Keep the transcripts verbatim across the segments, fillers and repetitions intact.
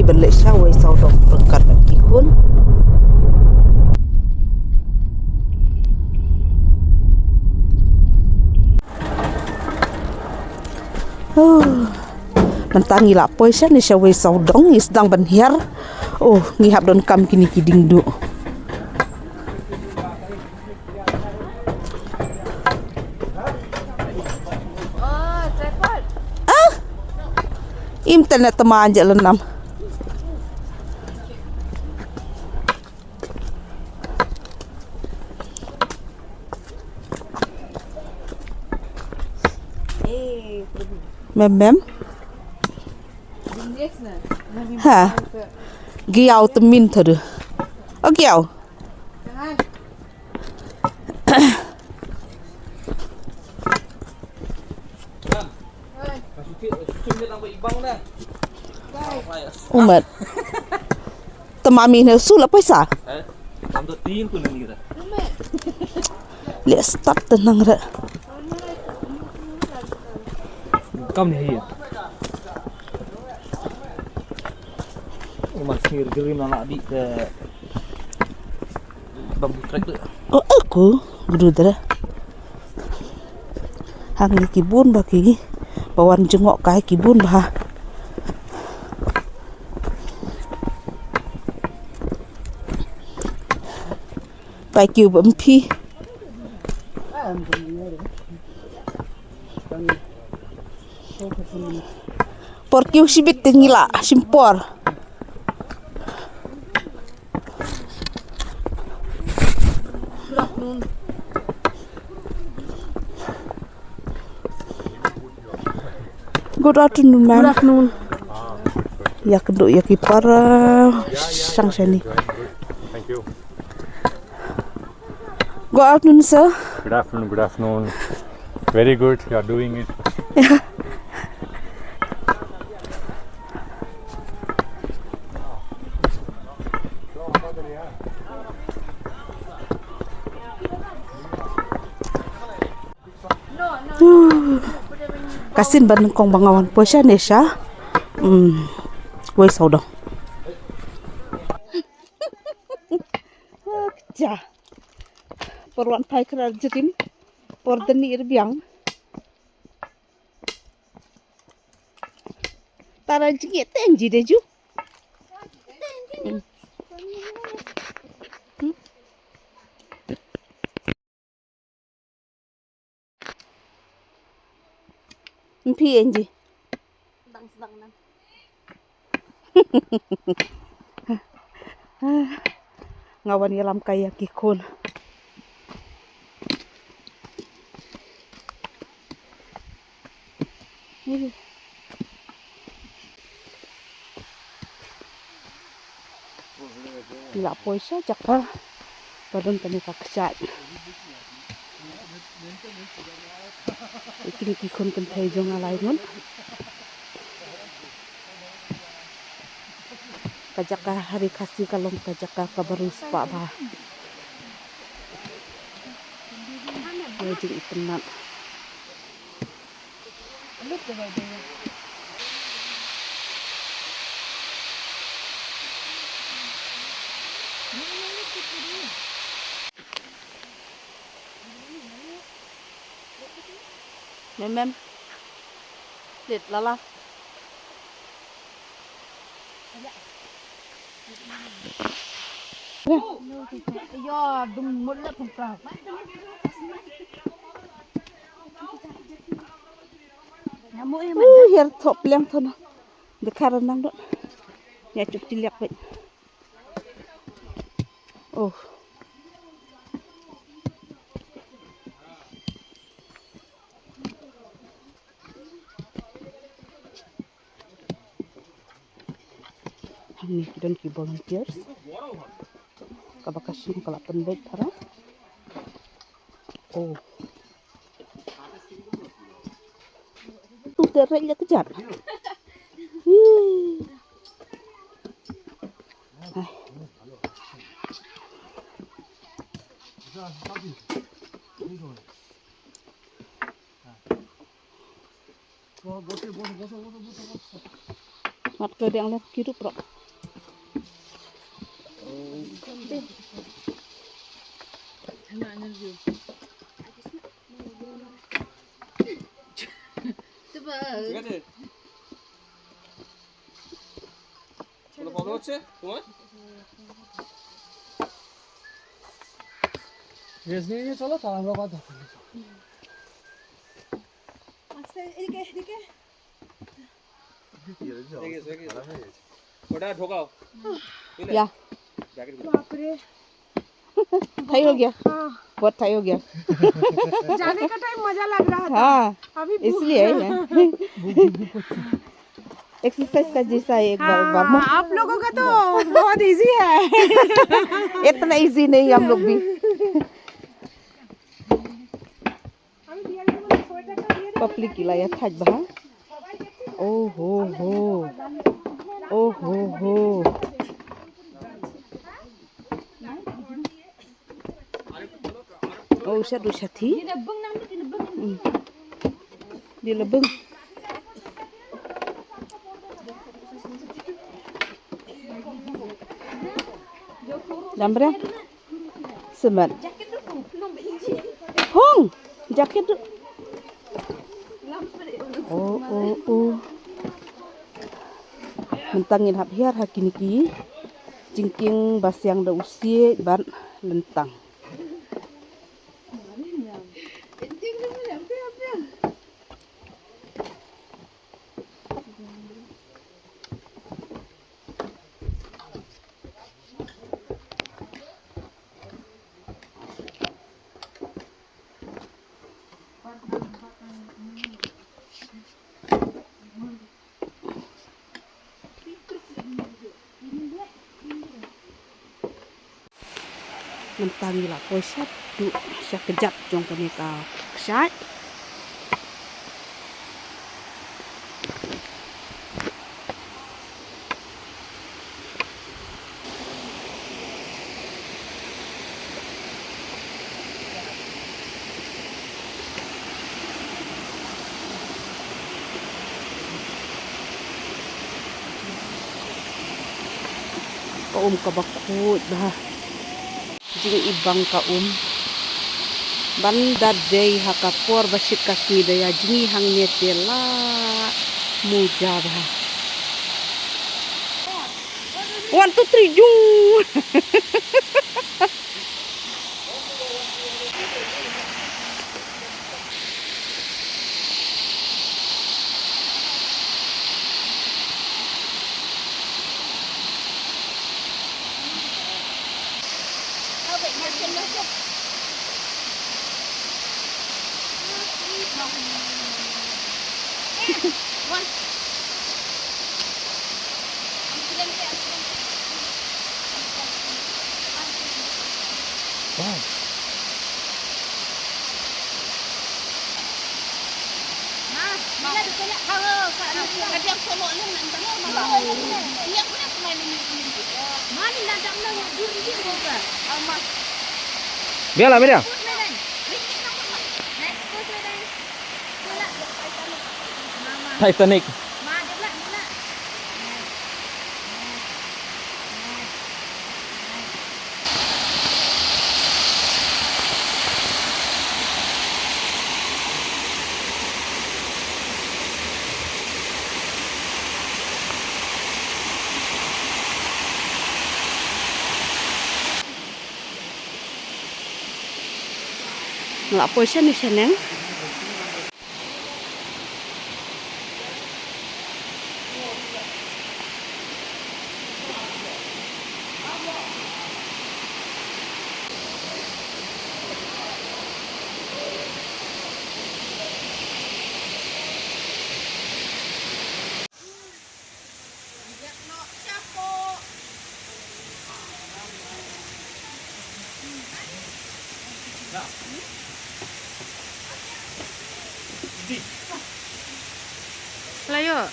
Ban leit sha wei sawdong ryngkat bad ki khun. Huh. Mynta ngi la poi shane sha wei sawdong, ngi sdang ban hiar. Oh, ngi hap donkam kine ki diengduh. Ah, im tene teman je lenam. Mem mem. Ha. Giau temin thodu. O giau. Umat. Te mami ne su la paisa. Let's start tenang re. Kam ni hi. Umat sir gerim na nak di ke. Bang trek tu. Oh, aku gudu dara. Hangne ki bun ba ki ba wan jngoh kai ki bun ba. Pai ki ba mpi. Por ki u shibit te ngi la shim por. Good afternoon, ma'am. Good afternoon. Ïa kynduh ïa ki para shang shane. Thank you. Good afternoon, sir. Good afternoon, good afternoon. Very good, you are doing it. Ka sien ba nyngkong ba nga wan poi shane sha. Hmm. Wei sawdong. Ja. Por wan phai kra jytin. Por dani ir biang. Tara jngi ten ji de ju. Mpi enji. Bang sbang nam. Nga wan ïalam kai ïa ki khun. Ngi la poi sha jaka ba don kane ka kshaid. Kine ki khun kynthei jong nga lai ngut. Ka jaka ha ri Khasi ka long ka jaka kaba riewspah bha. Ka jingitynnad. Mem mem. Lit lala. Uh, hiar thok pliang thono. Dekhar nang dot. Ya, cup ciliak bet. Oh. Hangne ki don ki volunteers. Kaba ka shim ka la pynbeit para. Oh. Tu te rei ïa ka jat. Ih. Ai. Mat ko dang lep ki rup rok. ঠিক আছে? কোনো প্রবলেম হচ্ছে তোমার? রেস্ট নিয়ে নিয়ে চলো, তারপর আবার দেখা হবে। আস্তে, এদিকে, এদিকে। এগিয়ে এসো, এগিয়ে এসো। ওটা ঢোকাও। বুঝলে? या। জ্যাকেট গুলো। बाप रे। थाई हो गया। हाँ। बहुत थाई हो गया। जाने का टाइम मजा लग रहा था। हाँ। अभी भूख इसलिए आई है। एक्सरसाइज का जैसा है एक बार, हाँ, बार। आप लोगों का तो बहुत इजी है। इतना इजी नहीं हम लोग भी। पब्लिक की लाया था बहा। ओ हो हो। ओ हो हो। Oh, siya do siya thi. Hmm. Di lebeng. Dambra. Semat. Hong. Jaket do. Oh, oh, oh. Mynta ngin hap hiar ha kine ki jingkieng ba siang da u siej bad lyntang. Mynta ngi la poi shaduh sha kjat jong kane ka kshaid. Ka um kaba khuid bha. Jingibang ka um. Ban da dei ha ka por ba shit ka sngi da ïa jngi hangne te la muja bha. One, two, three, jung. Biar lah, biar. Titanic. Nga la poi shane shaneng. Layo.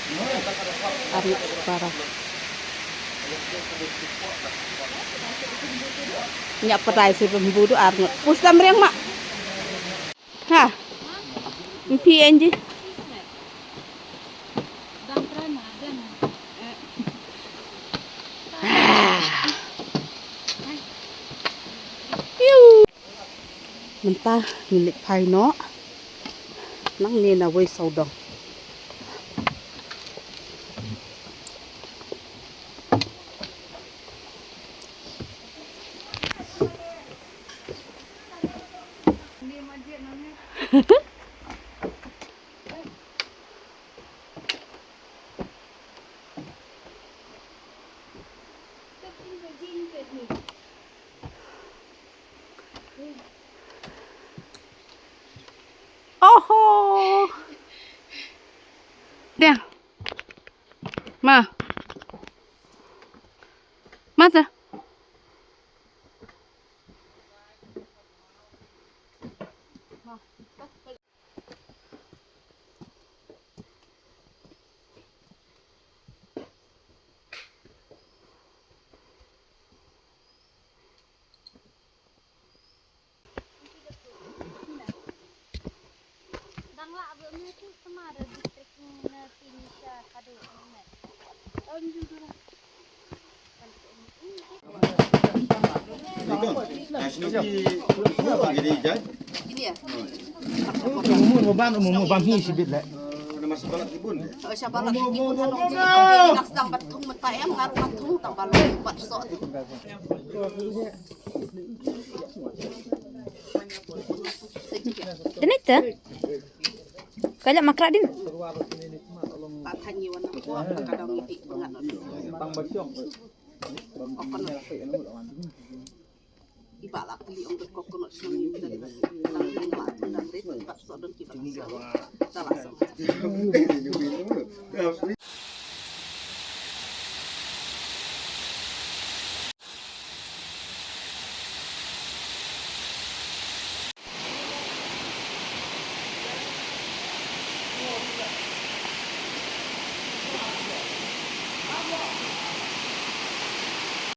Arngut para. Nyak petai si pembudu arngut. Pustam riang mak. Ha. Mpi enji. Mynta ngi leit phai noh. Nangne na wei sawdong. Oho. Dia. Ma. Mata. Umur mo ban, umur mo ban hi sibit le. Denita. Kala makra din.